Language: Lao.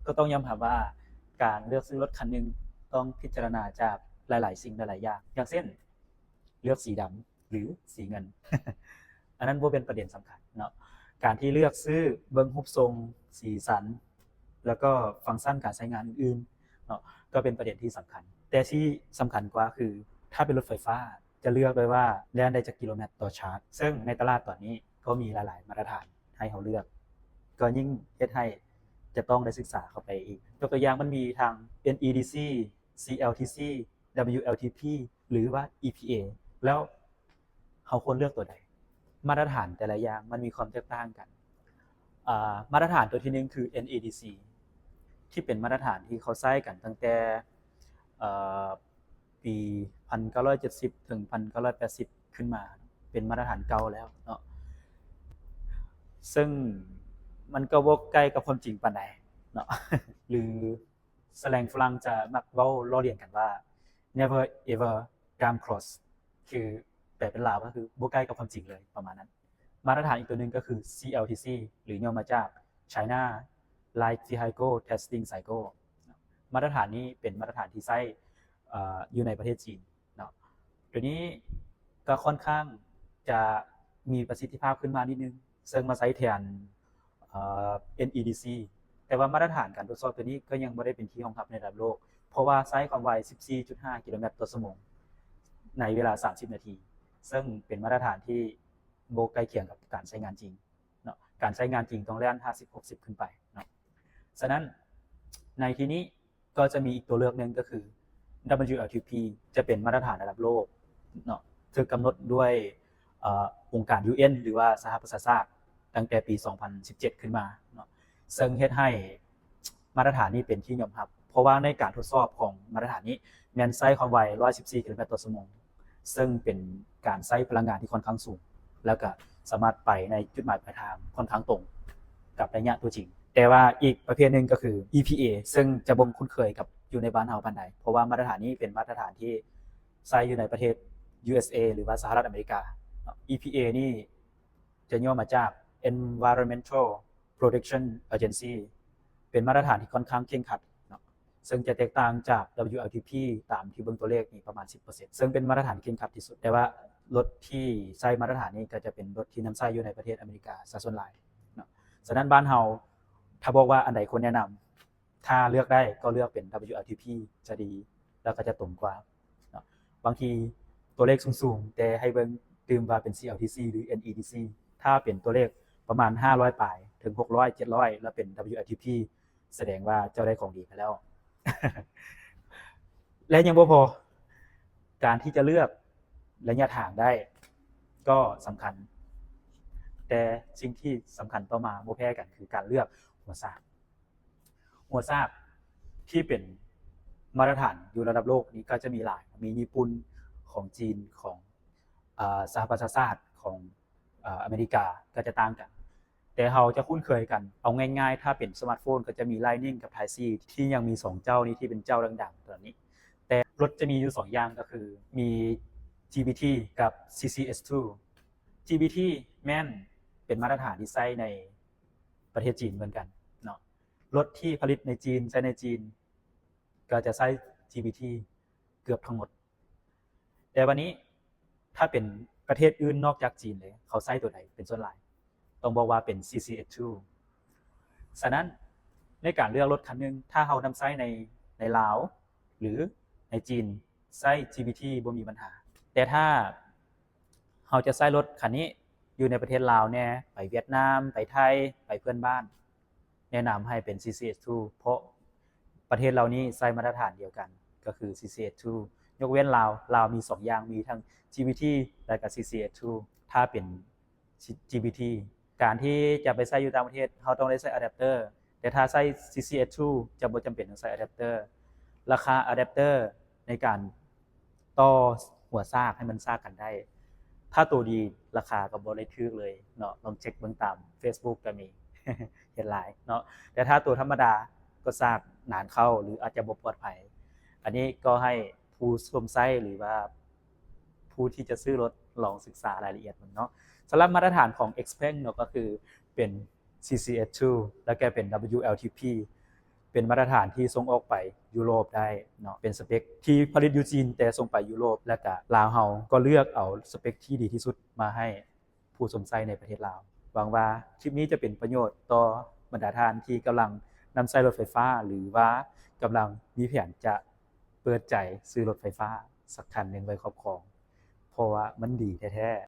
ກໍຕ້ອງຍອມຮັບວ່າການເລືອກຊື້ລົດຄັນໜຶ່ງຕ້ອງພິຈາລະນາຈາກຫຼາຍໆສິ່ງຫຼາຍໆຢ່າງ ຢ່າງເຊັ່ນ ເລືອກສີດຳ ຫຼື ສີເງິນ ອັນນັ້ນບໍ່ເປັນປະເດັນສຳຄັນເນາະ. ການທີ່ເລືອກຊື້ເບິ່ງຮູບຊົງ, ສີສັນ ແລ້ວກໍຟັງຊັນການໃຊ້ງານອື່ນໆເນາະ ກໍເປັນປະເດັນທີ່ສຳຄັນ. ແຕ່ທີ່ສຳຄັນກວ່າຄື ຖ້າເປັນລົດໄຟຟ້າ ຈະເລືອກໄດ້ວ່າແລ່ນໄດ້ຈັກກິໂລແມັດຕໍ່ຊາດ, ເຊິ່ງໃນຕະຫຼາດຕອນນີ້ກໍມີຫຼາຍໆມາດຕະຖານໃຫ້ເຮົາເລືອກ, ກໍຍິ່ງເຮັດໃຫ້ຈະຕ້ອງໄດ້ສຶກສາເຂົ້າໄປອີກ. ຍົກຕົວຢ່າງ ມັນມີທັງ ເອັນ ອີ ດີ ຊີ ຊີ ແອລ ທີ ຊີ ດັບເບິນຢູ ແອລ ທີ ພີ ຫຼືວ່າ ອີ ພີ ເອ ແລ້ວເຮົາຄວນເລືອກຕົວໃດ? ມາດຕະຖານແຕ່ລະຢ່າງມັນມີຄວາມແຕກຕ່າງກັນ. ອາ ມາດຕະຖານຕົວທີໜຶ່ງຄື ເອັນ ອີ ດີ ຊີ ທີ່ເປັນມາດຕະຖານທີ່ເຂົາໃຊ້ກັນຕັ້ງແຕ່ ເອີ ປີພັນເກົ້າຮ້ອຍເຈັດສິບ ເຖິງພັນເກົ້າຮ້ອຍແປດສິບ ຂຶ້ນມາ ເປັນມາດຕະຖານເກົ່າແລ້ວເນາະ, ເຊິ່ງມັນກໍບໍ່ໃກ້ກັບຄວາມຈິງປານໃດເນາະ ຫຼື ສະແລງຝຣັ່ງຈະມັກເວົ້າລໍ້ລຽນກັນວ່າ never ever come close ຄືແປເປັນລາວກໍຄືບໍ່ໃກ້ກັບຄວາມຈິງເລີຍ ປະມານນັ້ນ. ມາດຕະຖານອີກຕົວໜຶ່ງກໍຄື ຊີ ແອລ ທີ ຊີ ຫຼື ຫຍໍ້ມາຈາກ China Light Vehicle Testing Cycle. ມາດຕະຖານນີ້ເປັນມາດຕະຖານທີ່ໃຊ້ ເອີ ຢູ່ໃນປະເທດຈີນເນາະ. ຕົວນີ້ກໍຄ່ອນຂ້າງຈະມີປະສິດທິພາບຂຶ້ນມານິດໜຶ່ງ ເຊິ່ງມາໃຊ້ແທນ ເອີ ເອັນ ອີ ດີ ຊີ ແຕ່ວ່າມາດຕະຖານການທົດສອບຕົວນີ້ກໍຍັງບໍ່ໄດ້ເປັນທີ່ຍອມຮັບໃນລະດັບໂລກ ເພາະວ່າໃຊ້ຄວາມໄວ ສິບສີ່ຈຸດຫ້າ ກິໂລແມັດຕໍ່ຊົ່ວໂມງ ໃນເວລາ ສາມສິບ ນາທີ, ເຊິ່ງເປັນມາດຕະຖານທີ່ບໍ່ໃກ້ຄຽງກັບການໃຊ້ງານຈິງເນາະ. ການໃຊ້ງານຈິງຕ້ອງແລ່ນ ຫ້າສິບ ຫົກສິບ ຂຶ້ນໄປເນາະ. ສະນັ້ນ ໃນທີ່ນີ້ ກໍຈະມີອີກຕົວເລືອກໜຶ່ງກໍຄື ດັບເບິນຢູ ແອລ ທີ ພີ ຈະເປັນມາດຕະຖານລະດັບໂລກເນາະ, ຖືກກຳນົດດ້ວຍ ເອີ ອົງການ ຢູ ເອັນ ຫຼືວ່າສະຫະປະຊາຊາດ ຕັ້ງແຕ່ປີສອງພັນສິບເຈັດ ຂຶ້ນມາເນາະ, ເຊິ່ງເຮັດໃຫ້ມາດຕະຖານນີ້ເປັນທີ່ຍອມຮັບ ເພາະວ່າໃນການທົດສອບຂອງມາດຕະຖານນີ້ແມ່ນໃຊ້ຄວາມໄວ ຮ້ອຍສິບສີ່ ກິໂລແມັດຕໍ່ຊົ່ວໂມງ, ເຊິ່ງເປັນການໃຊ້ພະລັງງານທີ່ຄ່ອນຂ້າງສູງ ແລ້ວກະສາມາດໄປໃນຈຸດໝາຍປາຍທາງຄ່ອນຂ້າງຕົງກັບໄລຍະຕົວຈິງ. ແຕ່ວ່າອີກປະເພດໜຶ່ງກໍຄື ອີ ພີ ເອ ເຊິ່ງຈະບໍ່ຄຸ້ນເຄີຍກັບຢູ່ໃນບ້ານເຮົາປານໃດ ເພາະວ່າມາດຕະຖານນີ້ເປັນມາດຕະຖານທີ່ໃຊ້ຢູ່ໃນປະເທດ ຢູ ເອສ ເອ ຫຼືວ່າສະຫະລັດອາເມລິກາເນາະ. ອີ ພີ ເອ ນີ້ຈະຫຍໍ້ມາຈາກ Environmental Protection Agency ເປັນມາດຕະຖານທີ່ຄ່ອນຂ້າງເຄັ່ງຄັດເນາະ, ເຊິ່ງຈະແຕກຕ່າງຈາກ ດັບເບິນຢູ ແອລ ທີ ພີ ຕາມທີ່ເບິ່ງຕົວເລກນີ້ປະມານ ສິບເປີເຊັນ ເຊິ່ງເປັນມາດຕະຖານເຄັ່ງຄັດທີ່ສຸດ. ແຕ່ວ່າລົດທີ່ໃຊ້ມາດຕະຖານນີ້ກໍຈະເປັນລົດທີ່ນຳໃຊ້ຢູ່ໃນປະເທດອາເມລິກາຊະສ່ວນຫຼາຍເນາະ. ສະນັ້ນບ້ານເຮົາ ຖ້າບອກວ່າອັນໃດຄວນແນະນຳ ຖ້າເລືອກໄດ້ກໍເລືອກເປັນ ດັບເບິນຢູ ແອລ ທີ ພີ ຈະດີ ແລ້ວກໍຈະຕົງກວ່າເນາະ. ບາງທີຕົວເລກສູງໆ ແຕ່ໃຫ້ເບິ່ງຕື່ມວ່າເປັນ ຊີ ແອລ ທີ ຊີ ຫຼື ເອັນ ອີ ດີ ຊີ ຖ້າເປັນຕົວເລກປະມານ ຫ້າຮ້ອຍ ປາຍ ເຖິງ ຫົກຮ້ອຍ ເຈັດຮ້ອຍ ແລ້ວເປັນ ດັບເບິນຢູ ແອລ ທີ ພີ ສະແດງວ່າເຈົ້າໄດ້ຂອງດີມາແລ້ວ ແລະ ຍັງບໍ່ພໍ ການທີ່ຈະເລືອກໄລຍະທາງໄດ້ກໍສຳຄັນ, ແຕ່ສິ່ງທີ່ສຳຄັນຕໍ່ມາບໍ່ແພ້ກັນຄືການເລືອກຫົວສາກ. ຫົວສາກທີ່ເປັນມາດຕະຖານຢູ່ລະດັບໂລກນີ້ກໍຈະມີຫຼາຍ, ມີຍີ່ປຸ່ນ, ຂອງຈີນ, ຂອງ ອາ ສະຫະປະຊາຊາດ, ຂອງ ອາ ອາເມລິກາ ກໍຈະຕ່າງກັນ. ແຕ່ເຮົາຈະຄຸ້ນເຄີຍກັນ ເອົາງ່າຍໆ ຖ້າເປັນສະມາດໂຟນກໍຈະມີ Lightning ກັບ Type-C ທີ່ຍັງມີສອງເຈົ້ານີ້ທີ່ເປັນເຈົ້າດັງໆຕອນນີ້. ແຕ່ລົດຈະມີຢູ່ສອງຢ່າງ ກໍຄືມີ GBT ກັບ CCS two. GBT ແມ່ນເປັນມາດຕະຖານທີ່ໃຊ້ໃນປະເທດຈີນເໝືອນກັນເນາະ, ລົດທີ່ຜະລິດໃນຈີນ ໃຊ້ໃນຈີນ ກໍຈະໃຊ້ GBT ເກືອບທັງໝົດ. ແຕ່ບາດນີ້ ຖ້າເປັນປະເທດອື່ນນອກຈາກຈີນເລີຍ ເຂົາໃຊ້ຕົວໃດເປັນສ່ວນຫຼາຍ? ຕ້ອງບອກວ່າເປັນ CCS two. ສະນັ້ນ ໃນການເລືອກລົດຄັນໜຶ່ງ ຖ້າເຮົານຳໃຊ້ໃນ ໃນລາວ ຫຼື ໃນຈີນ ໃຊ້ GBT ບໍ່ມີບັນຫາ. ແຕ່ຖ້າເຮົາຈະໃຊ້ລົດຄັນນີ້ຢູ່ໃນປະເທດລາວແດ່, ໄປຫວຽດນາມ, ໄປໄທ, ໄປເພື່ອນບ້ານ, ແນະນຳໃຫ້ເປັນ CCS two ເພາະປະເທດເຫຼົ່ານີ້ໃຊ້ມາດຕະຖານດຽວກັນ ກໍຄື CCS two ຍົກເວັ້ນລາວ, ລາວມີສອງຢ່າງ ມີທັງ GBT ແລະກະ CCS two. ຖ້າເປັນ GBT ການທີ່ຈະໄປໃຊ້ຢູ່ຕ່າງປະເທດ ເຮົາຕ້ອງໄດ້ໃຊ້ອາແດັບເຕີ, ແຕ່ຖ້າໃຊ້ CCS two ຈະບໍ່ຈຳເປັນຕ້ອງໃຊ້ອາແດັບເຕີ. ລາຄາອາແດັບເຕີໃນການ ຕໍ່ຫົວສາກໃຫ້ມັນສາກກັນໄດ້. ຖ້າໂຕດີ ລາຄາກໍບໍ່ໄດ້ຖືກເລີຍເນາະ, ລອງເຊັກເບິ່ງຕາມ Facebook ກໍມີ ເຫັນຫຼາຍເນາະ. ແຕ່ຖ້າໂຕທຳມະດາກໍສາກນານເຂົ້າ ຫຼື ອາດຈະບໍ່ປອດໄພ. ອັນນີ້ກໍໃຫ້ຜູ້ຊົມໃຊ້ ຫຼືວ່າຜູ້ທີ່ຈະຊື້ລົດລອງສຶກສາລາຍລະອຽດເບິ່ງເນາະ. ສຳລັບມາດຕະຖານຂອງ Xpeng ເນາະ ກໍຄືເປັນ CCS two ແລ້ວກໍເປັນ WLTP. ປັນມາດຕະຖານທີ່ສົ່ງອອກໄປຢູໂຣບໄດ້ເນາະ ເປັນສະເປັກທີ່ຜະລິດຢູ່ຈີນ ແຕ່ສົ່ງໄປຢູໂຣບ ແລະກະລາວເຮົາກໍເລືອກເອົາສະເປັກທີ່ດີທີ່ສຸດມາໃຫ້ຜູ້ຊົມໃຊ້ໃນປະເທດລາວ. ຫວັງວ່າຄລິບນີ້ຈະເປັນປະໂຫຍດຕໍ່ບັນດາທ່ານທີ່ກຳລັງນຳໃຊ້ລົດໄຟຟ້າ ຫຼືວ່າກຳລັງມີແຜນຈະເປີດໃຈຊື້ລົດໄຟຟ້າສັກຄັນໜຶ່ງໄວ້ຄອບຄອງ ເພາະວ່າມັນດີແທ້ໆ.